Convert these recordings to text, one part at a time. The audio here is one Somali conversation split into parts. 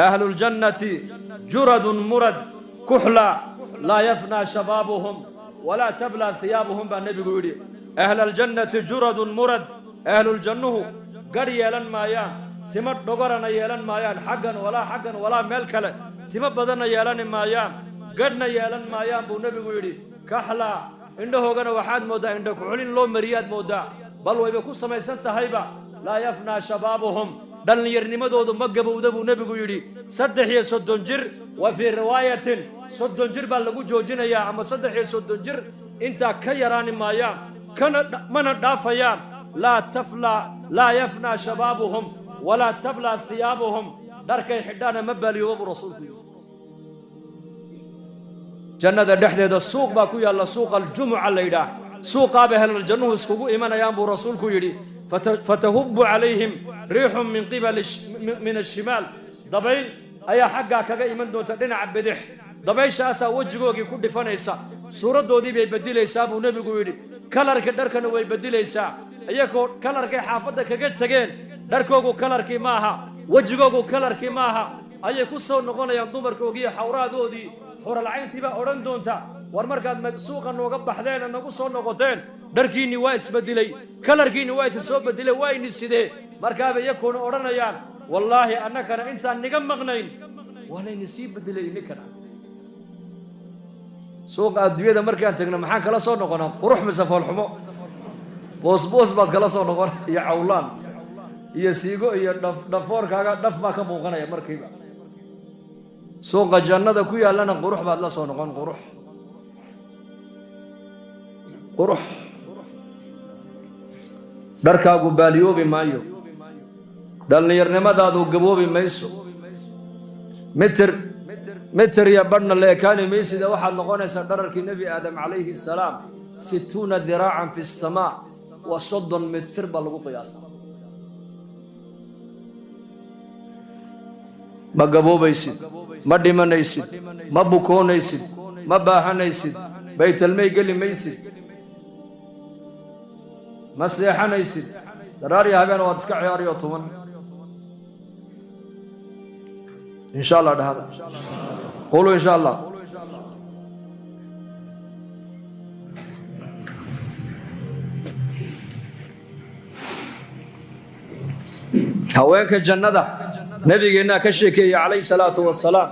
Ahluljannati juradun murad kuxla laa yafnaa shabaabuhum walaa tablaa hiyaabuhum baa nebigu yidhi. Ahlaljannati juradun murad, ahluljannuhu gadh yeelan maayaan, timo dhogorana yeelan maayaan, xaggan walaa xaggan walaa meel kale, timo badanna yeelani maayaan, gadhna yeelan maayaan buu nebigu yidhi. Kaxlaa, indhahoogana waxaad mooddaa indha kuxulin loo mariyaad mooddaa, bal wayba ku samaysan tahayba. Laa yafnaa shabaabuhum, dhallinyarnimadoodu ma gabowda buu nebigu yidhi. 33 jir, wa fii riwaayatin 30 jir baa lagu joojinayaa, ama 33 jir intaa ka yaraani maayaan, kana mana dhaafayaan. Laa taflaa, laa yafnaa shabaabuhum walaa tablaa hiyaabuhum, dharkay xidhaana ma baaliyooba buu rasuulku yidhi. Jannada dhexdeeda suuq baa ku yaalla, suuqa aljumuca la yidhaah, suuqaaba helaljannuhu iskugu imanayaan buu rasuulku yidhi. Fatahubbu calayhim riixun min qibali min ashimaal, dabayl ayaa xaggaa kaga iman doonta dhinaca bidix, dabayshaasaa wejigoogii ku dhifanaysa, suuraddoodii bay beddilaysaa buu nebigu yidhi. Kalarka dharkana way beddilaysaa, iyagoo kalarkay xaafadda kaga tegeen dharkoogu kalarkii maaha, wejigoogu kalarkii maaha, ayay ku soo noqonayaan dumarkoogiiyo xawraadoodii. Xuralcayntii baa odhan doonta, war markaad suuqa nooga baxdeen ee nagu soo noqoteen, dharkiinni waa isbedelay, kalarkiinni waa isa soo bedelay, waa ini sidee? Markaaba iyakuuna odhanayaan, wallaahi annakana intaan niga maqnayn waa layni sii bedelay ininkana. Suuqa adduunyada markaan tegno maxaan kala soo noqonaa? Qurux mise foolxumo? Boosboos baad kala soo noqon, iyo cawlaan iyo siigo iyo dhafoorkaaga dhaf baa ka muuqanaya markiiba. Suuqa jannada ku yaallana qurux baad la soo noqon, qurux qurux, dharkaagu baaliyoobi maayo, dhallinyarnimadaadu gaboobi mayso, mitir mitir iyo badhna la ekaani maysida. Waxaad noqonaysaa dhararkii Nebi Aadam calayhi salaam, 60 diraacan fi asamaa, waa 30 mitir baa lagu qiyaasaa. Ma gaboobaysid, ma dhimanaysid, ma bukoonaysid, ma baahanaysid, baytalmay geli maysid, ma seexanaysid, daraariya habeen waad iska ciyaariyo tuman, insha Allah. Dhahada, quluu insha Allah. Haweenka jannada nabigeennaa ka sheekeeyey calayhi salaatu wasalaam.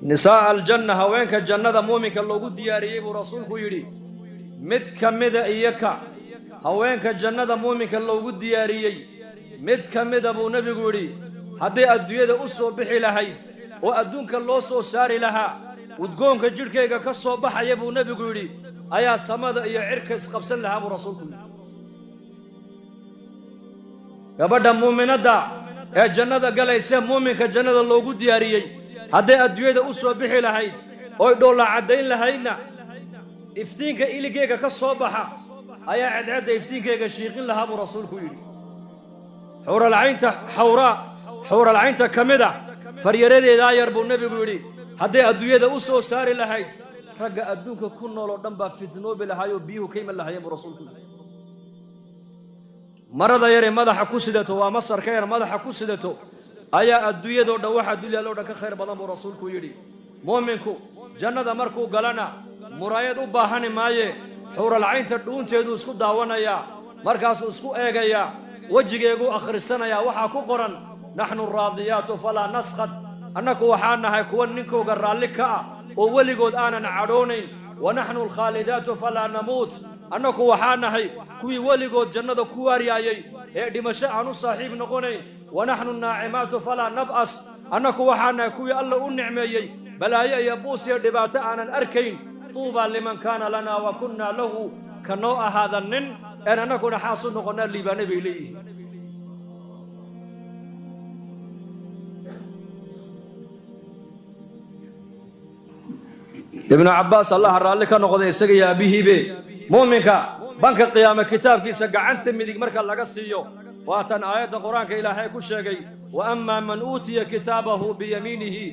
Nisaa'a aljanna, haweenka jannada muuminka loogu diyaariyey buu rasuulku yidhi, mid ka mida iyaka, haweenka jannada muuminka loogu diyaariyey mid ka mida buu nebigu yidhi, hadday adduunyada u soo bixi lahayd oo adduunka loo soo saari lahaa, udgoonka jidhkayga ka soo baxaya buu nebigu yidhi ayaa samada iyo cirka isqabsan lahaa buu rasuulku yidhi. Gabadha muuminadda ee jannada galayse, muuminka jannada loogu diyaariyey, hadday adduunyada u soo bixi lahayd oy dhoolla caddayn lahaydna, iftiinka iligeyga ka soo baxa ayaa cedcedda iftiinkayga shiiqin lahaa buu rasuulku yidhi. Xuuralcaynta, xawraa xuuralcaynta ka mid a faryaradeedaa yar buu nebigu yidhi, hadday adduunyada u soo saari lahayd, ragga adduunka ku nool oo dhan baa fitnoobi lahaayoo biyuhu ka iman lahaayeen buu rasuulku yidhi. Marada yaree madaxa ku sidato, waa masarka yar madaxa ku sidato, ayaa adduunyadoo dhan waxa dulyaaloo dhan ka khayr badan buu rasuulku yidhi. Muuminku jannada markuu galana muraayad u baahani maaye, xuuralcaynta dhuunteeduu isku daawanayaa, markaasuu isku eegayaa, wejigeeguu akhrisanayaa, waxaa ku qoran naxnu raadiyaatu falaa naskhad, annaku waxaa nahay kuwa ninkooga raalli ka ah oo weligood aanan cadhoonayn, wa naxnu alkhaalidaatu falaa namuut, annaku waxaa nahay kuwii weligood jannada ku waaryaayey ee dhimasho aan u saaxiib noqonayn, wa naxnu naacimaatu falaa nab'as, annaku waxaa nahay kuwii Alla u nicmeeyey balaayo iyo buus iyo dhibaato aanan arkayn. Tuubaa liman kaana lanaa wa kunnaa lahu, ka noo ahaada nin een annakuna xaas u noqonnaa liibaanay bay leeyihiin. Ibnu Cabbaas Allaha raalli ka noqday isaga iyo aabihiibe, muuminka banka qiyaame kitaabkiisa gacanta midig marka laga siiyo, waatan aayadda qur-aanka Ilaahay ku sheegay, wa amaa man uutiya kitaabahu biyamiinihi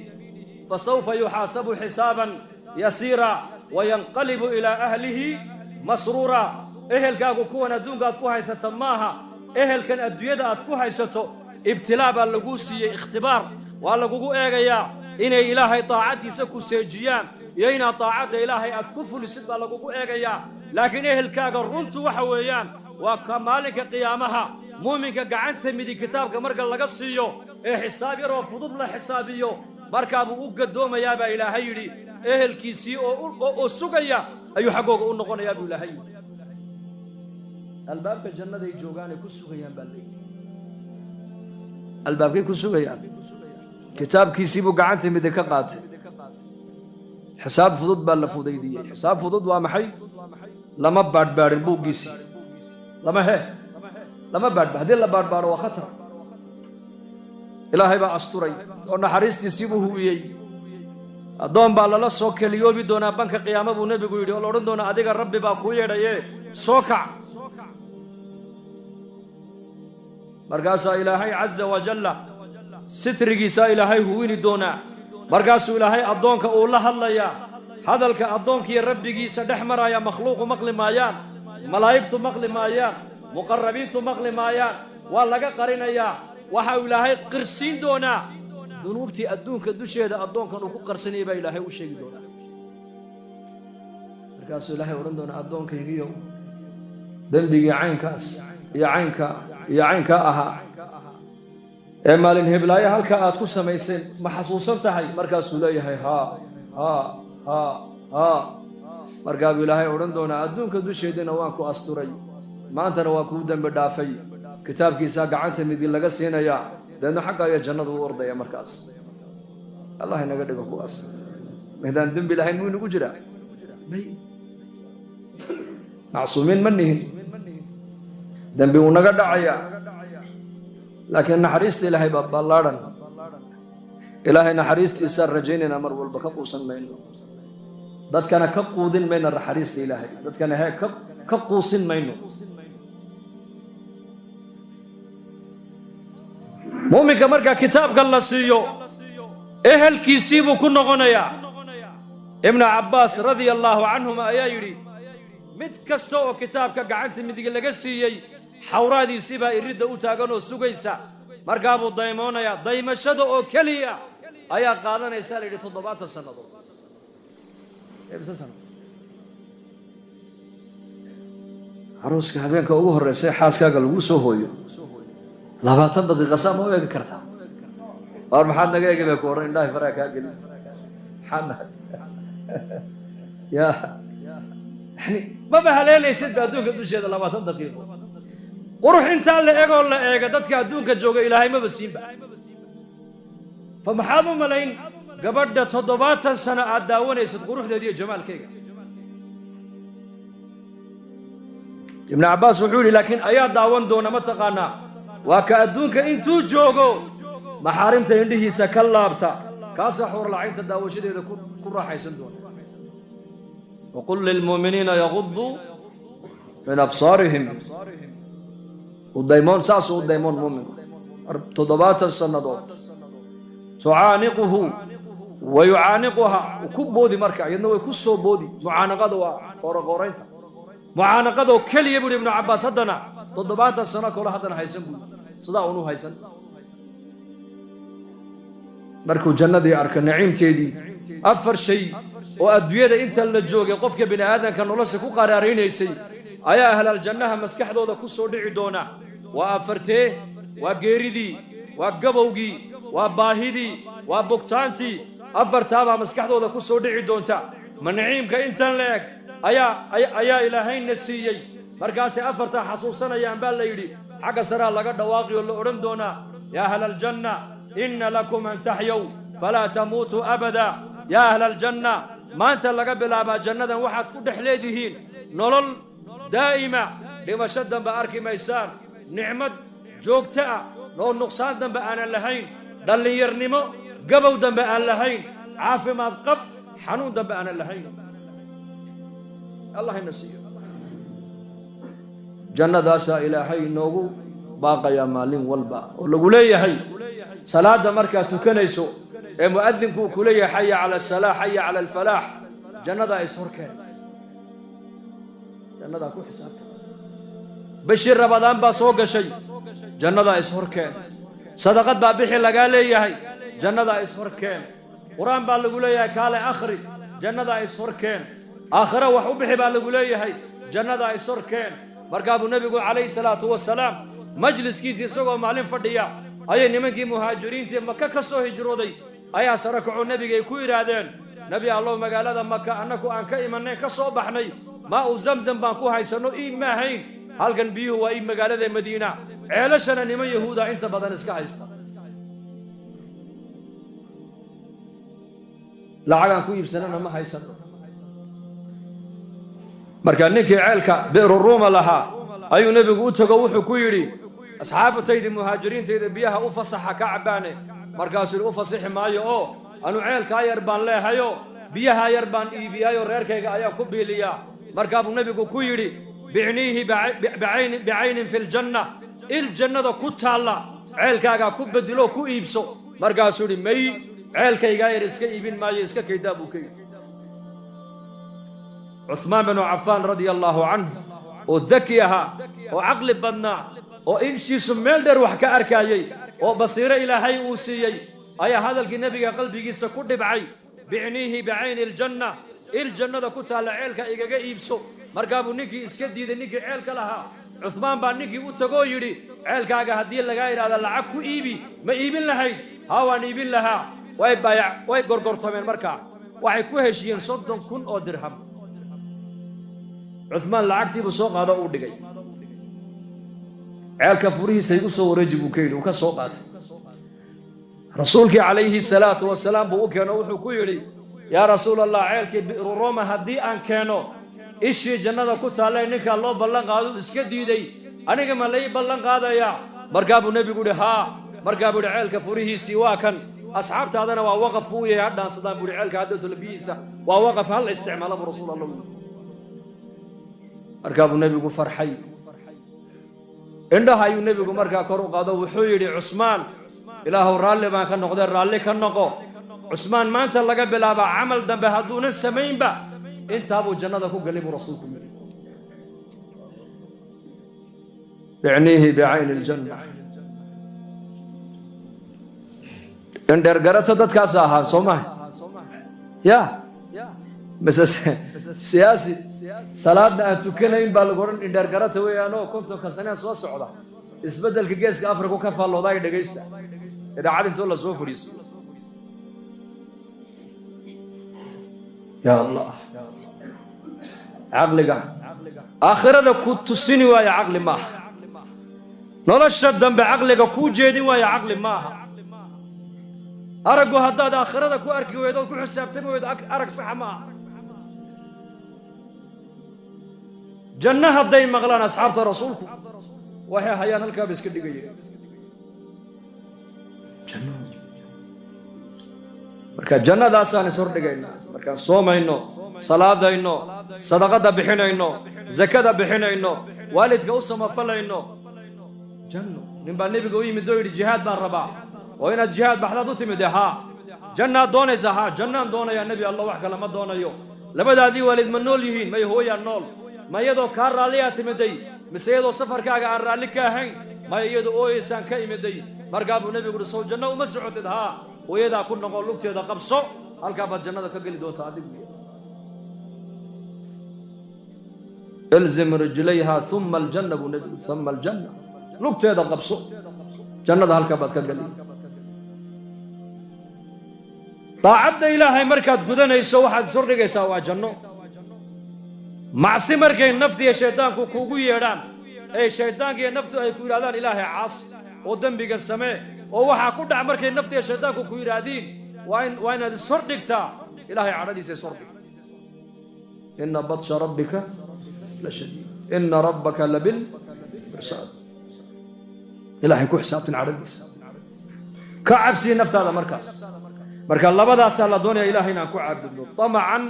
fasawfa yuxaasabu xisaaban yasiira wayanqalibu ilaa ahlihi masruura. Ehelkaagu kuwan adduunka aad ku haysata maaha, ehelkan adduunyada aad ku haysato Ibtilaa baa laguu siiyey, ikhtibaar waa lagugu eegayaa inay Ilaahay daacaddiisa ku seejiyaan iyo inaad daacadda Ilaahay aad ku fulisid baa lagugu eegayaa. Laakiin ehelkaaga runtu waxa weeyaan waa ka maalinka qiyaamaha muuminka gacanta midig kitaabka marka laga siiyo ee xisaab yaroo fudud la xisaabiyo, markaabuu u gadoomayaa baa Ilaahay yidhi. Ehelkiisii oo sugaya ayuu xaggooga u noqonayaa buu Ilaahay yidhi. Albaabka jannaday joogaanay ku sugayaan baa layidhi. Albaabkay ku sugayaan. Kitaabkiisii buu gacanta midig ka qaatay. Xisaab fudud baa la fudaydiyey. Xisaab fudud waa maxay? Lama baadhbaadhin buuggiisii, lama baadhba. Haddii la baadhbaadho waa khatar. Ilaahay baa asturay oo naxariistiisii buu huwiyey. Addoon baa lala soo keliyoobi doonaa banka qiyaamo buu Nebigu yidhi, oo la odhan doonaa: "Adiga Rabbi baa kuu yeedhaye, soo kac." Markaasaa Ilaahay caza wajalla sitrigiisaa Ilaahay huwini doonaa. Markaasuu Ilaahay addoonka uu la hadlayaa. Hadalka addoonkiiyo Rabbigiisa dhex maraya makhluuqu maqli maayaan, malaa'igtu maqli maayaan, muqarrabiintu maqli maayaan, waa laga qarinayaa. Waxa uu Ilaahay qirsiin doonaa dunuubtii adduunka dusheeda addoonkan uu ku qarsanayay baa Ilaahay u sheegi doonaa. Markaasuu Ilaahay odhan doonaa: "Addoonkaygiiyow, dembigii caynkaas iyo caynkaa iyo caynkaa ahaa ee maalin heblaayo halkaa aad ku samayseen ma xasuusan tahay?" Markaasuu leeyahay: "Haa, haa, haa, haa." Markaa buu Ilaahay odhan doonaa: "Adduunka dusheedina waan ku asturay, maantana waa kuu dembi dhaafay." Kitaabkiisaa gacanta midig laga siinayaa, deedna xagga iyo jannadu u ordaya. Markaas Allah inaga dhigo kuwaas. Maydaan dembi lahayn muu inagu jiraa? May, macsuumiin ma nihin, dembi wuu naga dhacayaa, laakiin naxariista Ilaahay baa ballaadhan. Ilaahay naxariistiisaan rajaynaynaa mar walba, ka quusan mayno, dadkana ka quudin mayno naxariista Ilaahay, dadkana hee ka quusin mayno. Muuminka marka kitaabka la siiyo ehelkiisii buu ku noqonayaa. Ibnu Cabbaas radia allaahu canhuma ayaa yidhi: mid kasta oo kitaabka gacanta midig laga siiyey xawraadiisii baa iridda u taagan oo sugaysa. Markaa buu daymoonayaa. Daymashada oo keliya ayaa qaadanaysaa la yidhi 70 sannadood. Imse sano? Caruuska habeenka ugu horreysa ee xaaskaaga lagu soo hooyo 20 daqiiqa saa ma u eegi kartaa? Waar maxaad naga eegi bay ku odhan, indhahay faraha kaa gelin. Maxaad nahay ya yani maba haleelaysid ba adduunka dusheeda 20 daqiiqo. Qurux intaa la egoo la eega dadka adduunka jooga Ilaahay maba siinba. Fa maxaad u malayn gabadha 70 sano aad daawanaysid quruxdeeda iyo jamaalkeyga? Ibnu Cabbaas wuxuu yidhi: laakiin ayaa daawan doona ma taqaanaa? Waa ka adduunka intuu joogo maxaarimta indhihiisa ka laabta, kaasaa xuurlacaynta daawashadeeda ku raaxaysan doona. Waqul lilmu'miniina yaguduu min absaarihim. U daymoon, saasuu u daymoon muuminku 70 sannadood. Tucaaniquhu wa yucaaniquha, ku boodi marka, iyadna way ku soo boodi. Mucaanaqada waa qooroqooraynta. Mucaanaqadoo keliya buuhi Ibnu Cabbaas haddana 70 sano kale haddana haysan buuri, sidaa unu haysan. Markuu jannadii arko naciimteedii, afar shay oo adduunyada inta la joogay qofka bini aadamka nolosha ku qaraaraynaysay ayaa ahlal jannaha maskaxdooda ku soo dhici doona. Waa afartee? Waa geeridii, waa gabowgii, waa baahidii, waa bugtaantii. Afartaabaa maskaxdooda ku soo dhici doonta. Ma naciimka intan la eg ayaa Ilaahayna siiyey? Markaasay afartaa xasuusanayaan baa la yidhi. Xagga saraa laga dhawaaqi oo la odhan doonaa: "Yaa ahla aljanna, inna lakum an taxyow falaa tamuutuu abada. Yaa ahla aljanna, maanta laga bilaabaa jannadan waxaad ku dhex leedihiin nolol daa'ima, dhimasho dambe arki maysaan, nicmad joogto ah oo nuqsaan dambe aanan lahayn, dhallinyarnimo, gabow dambe aan lahayn, caafimaad qab, xanuun dambe aanan lahayn." Allah ina siiyo jannadaasaa. Ilaahay inoogu baaqayaa maalin walba oo lagu leeyahay salaadda markaad tukanayso ee mu'adinku uu ku leeyahay: "Xaya cala asalaax, xaya cala alfalaax." Jannadaa is horkeen, jannadaa ku xisaabta. Bishii Rabadaan baa soo gashay, jannadaa is horkeen. Sadaqad baa bixi lagaa leeyahay, jannadaa ishorkeen. Qur-aan baa lagu leeyahay kaale akhri, jannadaa ishorkeen. Aakhiro wax u bixi baa lagu leeyahay, jannadaa ishorkeen. Markaa buu nebigu calayhi salaatu wasalaam majliskiisii isagoo maalin fadhiya ayay nimankii muhaajiriintii Maka ka soo hijrooday ayaa sare kacoo nebigay ku yidhaahdeen: Nebi Allow, magaalada Maka annaku aan ka imannayn ka soo baxnay, maa uu Zamzam baan ku haysanno, iib ma ahayn. Halkan biyuhu waa iib magaalada Madiina, ceelashana niman Yahuuda inta badan iska haysta, lacagaan ku iibsanana ma haysanno. Marka ninkii ceelka Bi'ru Ruuma lahaa ayuu nebigu u tego, wuxuu ku yidhi: asxaabtayda muhaajiriintayda biyaha u fasaxa ka cabbaane. Markaasuu yidhi: u fasixi maayo, oo anu ceelkaa yar baan leehayo, biyahaa yar baan iibiyaayo, reerkayga ayaa ku biiliyaa. Markaa buu nebigu ku yidhi: bicniihi bicaynin fi ljanna, il jannada ku taalla ceelkaagaa ku bedelo, ku iibso. Markaasuu yidhi: may, ceelkaygaa yar iska iibin maayo, iska kaydaa buu ka yidhi. Cuhmaan binu Cafaan radia allaahu canhu, oo daki ahaa oo caqli badnaa oo inshiisu meel dheer wax ka arkaayey oo basiiro Ilaahay uu siiyey, ayaa hadalkii nebiga qalbigiisa ku dhibcay: bicniihi bicayni aljanna, il jannada ku taalla ceelka igaga iibso. Markaa buu ninkii iska diiday, ninkii ceelka lahaa. Cuhmaan baa ninkii u tagoo yidhi: ceelkaaga haddii lagaa yidhahda lacag ku iibi, ma iibin lahayd? Haa, waan iibin lahaa. Way baayac, way gorgortameen. Markaa waxay ku heshiiyeen 30,000 oo dirham. Cuhmaan lacagtiibuu soo qaado, uu dhigay ceelka, furihiisa igu soo wareeji buu ka yidhi. Uu ka soo qaatay, rasuulkii calayhi salaatu wasalaam buu u keeno. Wuxuu ku yidhi: yaa rasuul Allah, ceelkii Bi'ru Roma haddii aan keeno, ishii jannada ku taallee ninkaa loo ballan qaado iska diiday, aniga ma lai ballan qaadayaa? Markaa buu nebigu yidhi: haa. Markaa buu yidhi: ceelka furihiisii waa kan, asxaabtaadana waa waqaf uu yahay, ha dhaansadaan buu yidhi. Ceelka haddowtala biyihiisa waa waqaf, hal isticmaala buu rasuul Allah yidhi. Markaa buu nebigu farxay, indhaha ayuu nebigu markaa kor u qaado, wuxuu yidhi: Cusmaan, Ilaahuw raalli baan ka noqday, raalli ka noqo. Cusmaan maanta laga bilaabaa camal dambe hadduunan samaynba, intaabuu jannada ku galay buu rasuulku yidhi: bicniihi bicayni aljanna. Indheergarata dadkaas ahaa, soo maha? Ya mise siyaasi salaadna aan tukanayn baa lagu odhan indheergarata weeyaan, oo 50-ka sanee soo socda isbeddelka Geeska Afrika ka faalloodaay. Dhegaysta idaacad intoo la soo fadhiisiyo. Ya Allah, caqliga aakhirada ku tusini waayo caqli maaha, nolosha dambe caqliga kuu jeedin waayo caqli maaha. Araggu haddaad aakhirada ku arki weydo ood ku xisaabtami weydo, arag saxa ma aha. Janno hadday maqlaan asxaabta rasuulku, waxay hayaan halkaaba iska dhigayeen janno. Marka jannadaasaan is hordhigaynaa markaan soomayno, salaadayno, sadaqadda bixinayno, zakada bixinayno, waalidka u samafalayno, janno. Nin baa nebiga u yimid oo yidhi: jihaad baan rabaa. Oo inaad jihaad baxdaad u timid? Haa. Jannaad doonaysaa? Haa, jannaan doonayaa, nebi Allah, wax kale ma doonayo. Labadaadii waalid ma nool yihiin? May, hooyaa nool. Ma iyadoo kaa raalliyaa timiday mise iyadoo safarkaaga aan raalli ka ahayn? Maya, iyadoo ooyeysaan ka imiday. Markaa buu nebigu uhi: sow janno uma socotid? Haa. Hooyadaa ku noqo, lugteeda qabso, halkaa baad jannada ka geli doontaa adigu. Ilzim rijlayha uma aljanna buu nebigu, uma aljanna, lugteeda qabso, jannada halkaa baad ka geli. Daacadda Ilaahay markaad gudanayso waxaad ishordhigaysaa waa janno. Macsi markay naftiiyo shayddaanku kuugu yeedhaan, ee shayddaanka iyo naftu ay ku yidhahdaan Ilaahay caas oo dembiga samee oo waxaa ku dhac, markay naftiiyo shayddaanku ku yidhaahdiin, waa inaad ishordhigtaa Ilaahay cadhadiisa. Ishordhig: ina batsha rabbika la shadiid, ina rabbaka labil mirsaad. Ilaahay ku xisaabtin cadhadiisa, ka cabsiyi naftaada markaas. Marka labadaasaa la doonaya Ilahay inaan ku caabudno: tamacan,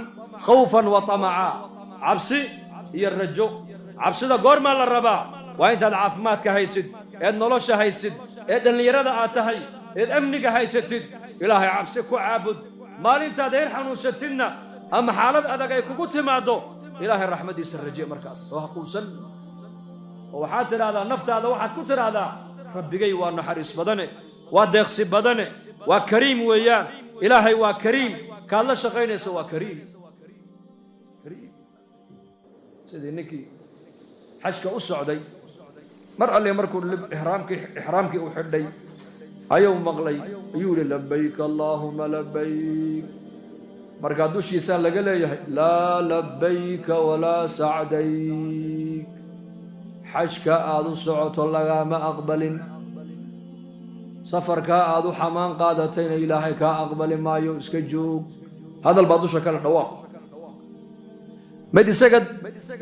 khawfan wa tamaca, cabsi iyo rajo. Cabsida goormaa la rabaa? Waa intaad caafimaadka haysid, eed nolosha haysid, ee dhallinyarada aad tahay, eed amniga haysatid, Ilaahay cabsi ku caabud. Maalintaad heer xanuunsatidna ama xaalad adag ay kugu timaaddo, Ilaahay raxmaddiisa raje markaas, oo haquusan, oo waxaad tidhaahdaa naftaada, waxaad ku tidhaahdaa: rabbigay waa naxariis badane, Waa deeqsi badane, waa kariim weeyaan. Ilaahay waa kariim, kaad la shaqaynaysa waa kariim. Kariim sidii ninkii xajka u socday, mar alle markuu ixraamkii uu xidhay ayuu maqlay, ayuu yidhi labayk allaahuma labayk. Markaa dushiisaa laga leeyahay laa labayka walaa sacdayk, xajka aad u socoto lagaama aqbalin, safarkaa aad u xamaan qaadatayna Ilaahay kaa aqbali maayo, iska joog. Hadal baa dusha kale dhawaaq. Mid isaga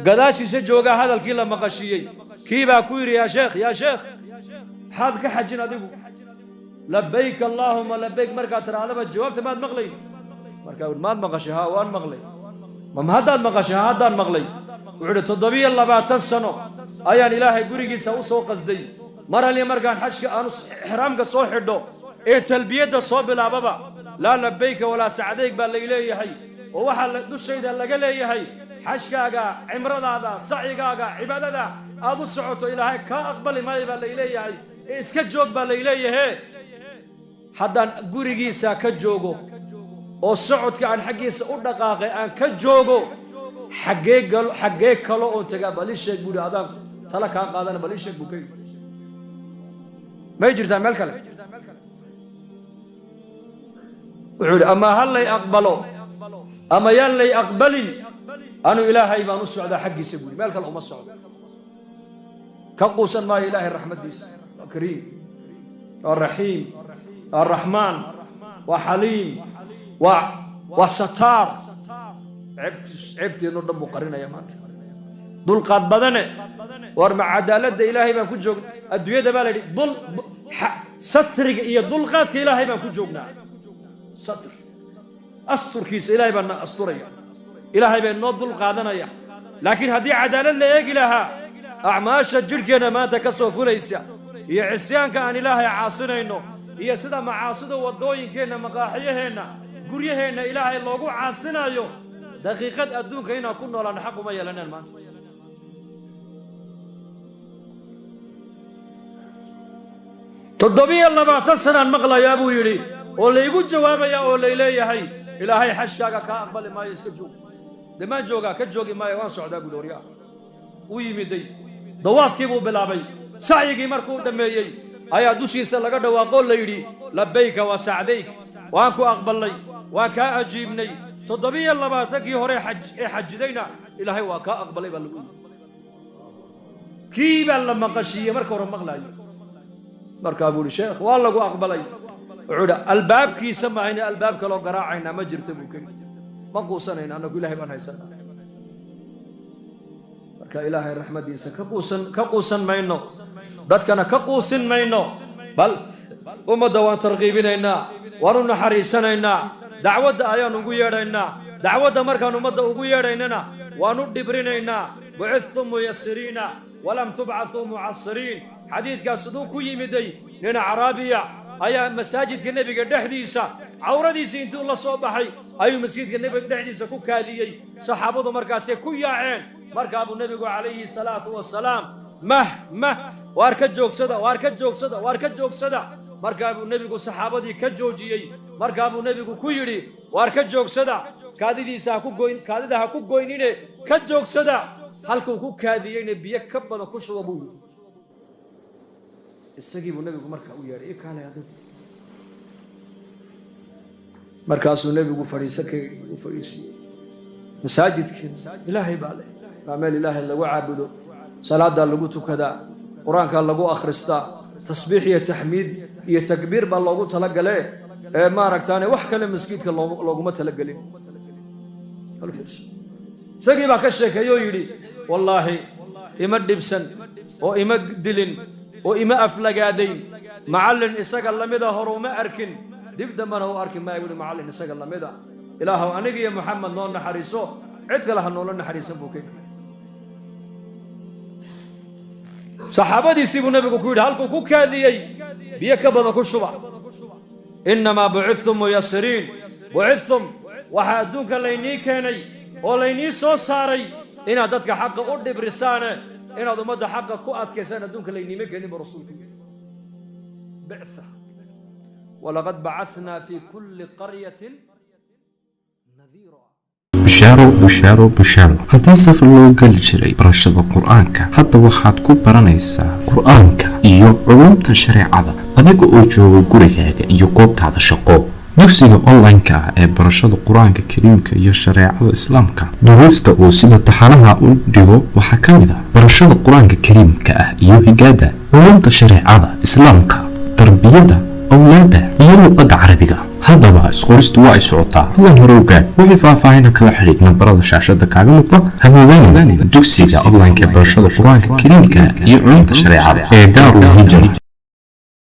gadaashiisa joogaa hadalkii la maqashiiyey, kii baa ku yidhi yaa sheekh, yaa sheekh, maxaad ka xajin adigu? Labayk allaahuma labayk markaad tirahdaba jawaabta maad maqlayn. Markaa wuhi maad maqashay? Haa, waan maqlay. Ma haddaad maqashay? Haa, haddaan maqlay. Wuxuu idhi 27 sano ayaan Ilaahay gurigiisa u soo qasday. Mar alli markaan xajka aanu ixraamka soo xidho ee talbiyadda soo bilaababa laa labayka walaa sacdayg baa lay leeyahay, oo waxaa dushayda laga leeyahay xajkaaga, cimradaada, sacigaaga, cibaadada aad u socoto Ilaahay kaa aqbali maayo baa lay leeyahay, ee iska joog baa lay leeyahe. Haddaan gurigiisa ka joogo oo socodka aan xaggiisa u dhaqaaqay aan ka joogo, xaggee galo, xaggee kalo oon tagaa? Bal ii sheeg buuhi, adaan tala kaa qaadana, bal ii sheeg buu ka yidhi. May jirtaa meel kale? Wuxuu yidhi ama ha lay aqbalo ama yaan lay aqbalin, anu Ilaahay baan u socdaa xaggiisa buuhi, meel kale uma socdo. Ka quusan maayo Ilaahay raxmaddiisa. Waa kariim, waa raxiim, waa raxmaan, waa xaliim, waa sataar. Ceebteenno dhan buu qarinaya maanta. Dulqaad badane. War ma cadaaladda Ilaahay baan ku joogna? Adduunyada baa la yidhi dul satriga iyo dulqaadka Ilaahay baan ku joognaa. Satr asturkiisa Ilaahay baa na asturaya, Ilaahay baa noo dul qaadanaya. Laakiin haddii cadaalad la eegi lahaa, acmaasha jidhkeenna maanta ka soo fulaysa iyo cisyaanka aan Ilaahay caasinayno iyo sida macaasida waddooyinkeenna, maqaaxiyaheenna, guryaheenna Ilaahay loogu caasinayo, daqiiqad adduunka inaan ku noolaan xaq uma yeelaneen maanta. 27 sanaan maqlayaa buu yidhi oo laygu jawaabayaa oo lay leeyahay Ilaahay xajkaaga kaa aqbali maayo, iska joog. Dee maan joogaa? Ka joogi maayo, waan socdaa buuhi. Horyaa u yimiday, dawaafkii buu bilaabay. Sacyigii markuu dhammeeyey ayaa dushiisa laga dhawaaqoo la yidhi labayka wa sacdayk, waan ku aqbalnay, waan kaa ajiibnay. 27kii hore ee xajidayna Ilaahay waa kaa aqbalay baa lagu yidhi. Kii baa la maqashiiyey marka hore maqlaayo. Markaa buu yidhi sheekh waa lagu aqbalay. Wuxuu yidhi albaabkiisa maahayna albaab kaloo garaacaynaa ma jirta buu ka yidhi. Ma quusanayna annagu, Ilaahay baan haysanaa. Marka Ilaahay raxmaddiisa ka quusan mayno, dadkana ka quusin mayno, bal ummadda waan tarqiibinaynaa, waan u naxariisanaynaa, dacwadda ayaan ugu yeedhaynaa. Dacwadda markaan ummadda ugu yeedhaynana waan u dhibrinaynaa. Bucithtum muyasiriina walam tubcathuu mucasiriin. Xadiidkaas siduu ku yimiday, nin acraabiya ayaa masaajidka nebiga dhexdiisa cawradiisii intuu la soo baxay ayuu masjidka nebiga dhexdiisa ku kaadiyey. Saxaabadu markaasay ku yaaceen. Markaa buu nebigu calayhi salaatu wasalaam mah mah, waar ka joogsada, waar ka joogsada, waar ka joogsada. Markaa buu nebigu saxaabadii ka joojiyey. Markaa buu nebigu ku yidhi waar ka joogsada, kaadidiisa ha ku goyn, kaadida ha ku goynine ka joogsada, halkuu ku kaadiyeyna biyo ka badan ku shuba buu yidhi. Isagii buu nebigu markaa u yeedhay, i kaalay adigu. Markaasuu nebigu fadhiisa ka u fadhiisiiyey. Masaajidkii Ilaahay baa leh, waa meel Ilaahay lagu caabudo, salaadaa lagu tukadaa, qur-aankaa lagu akhristaa, tasbiix iyo taxmiid iyo takbiir baa loogu talagalee, ee maaragtaane wax kale masjidka looguma talagelin. Isagii baa ka sheekeeyey oo yidhi wallaahi ima dhibsan oo ima dilin oo ima aflagaadayn macallin isaga lamida, hore uma arkin, dib dambana u arki maayo buuhi macallin isaga lamida. Ilaahow aniga iyo Maxamed noo naxariiso, cid kale ha noola naxariisan buu ka yidhi. Saxaabadiisii buu nebigu ku yidhi halkuu ku kaadiyey biyo ka badan ku shuba. Innamaa bucithtum muyasiriin, bucithtum waxaa adduunka laynii keenay oo laynii soo saaray inaad dadka xaqa u dhibrisaane, inaad ummadda xaqa ku adkaysaan adduunka layniima keenin buu rasuulku yidhi. Bictha Walaqad bacanaa fi kulli qaryatin nadiira. Bushaaro, bushaaro, bushaaro! Haddii safar loo geli jiray barashada Qur-aanka, hadda waxaad ku baranaysaa Qur-aanka iyo culumta shareecada adiga oo jooga gurigaaga iyo goobtaada shaqo. Dugsiga online-ka ah ee barashada Qur-aanka Kariimka iyo shareecada Islaamka, duruusta uu sida taxanaha u dhigo waxaa ka mid ah barashada Qur-aanka Kariimka ah iyo higaada, culumta shareecada Islaamka, tarbiyada awlaadda iyo luqadda Carabiga. Haddaba isqoristu waa ay socotaa, hadan hore ogaad. Wixii faahfaahina kala xidhiidh nambarada shaashada kaaga muuqda. Hamoodaan dugsiga online-ka ee barashada Qur-aanka Kariimka iyo culumta shareecada ee Daarul Hijra.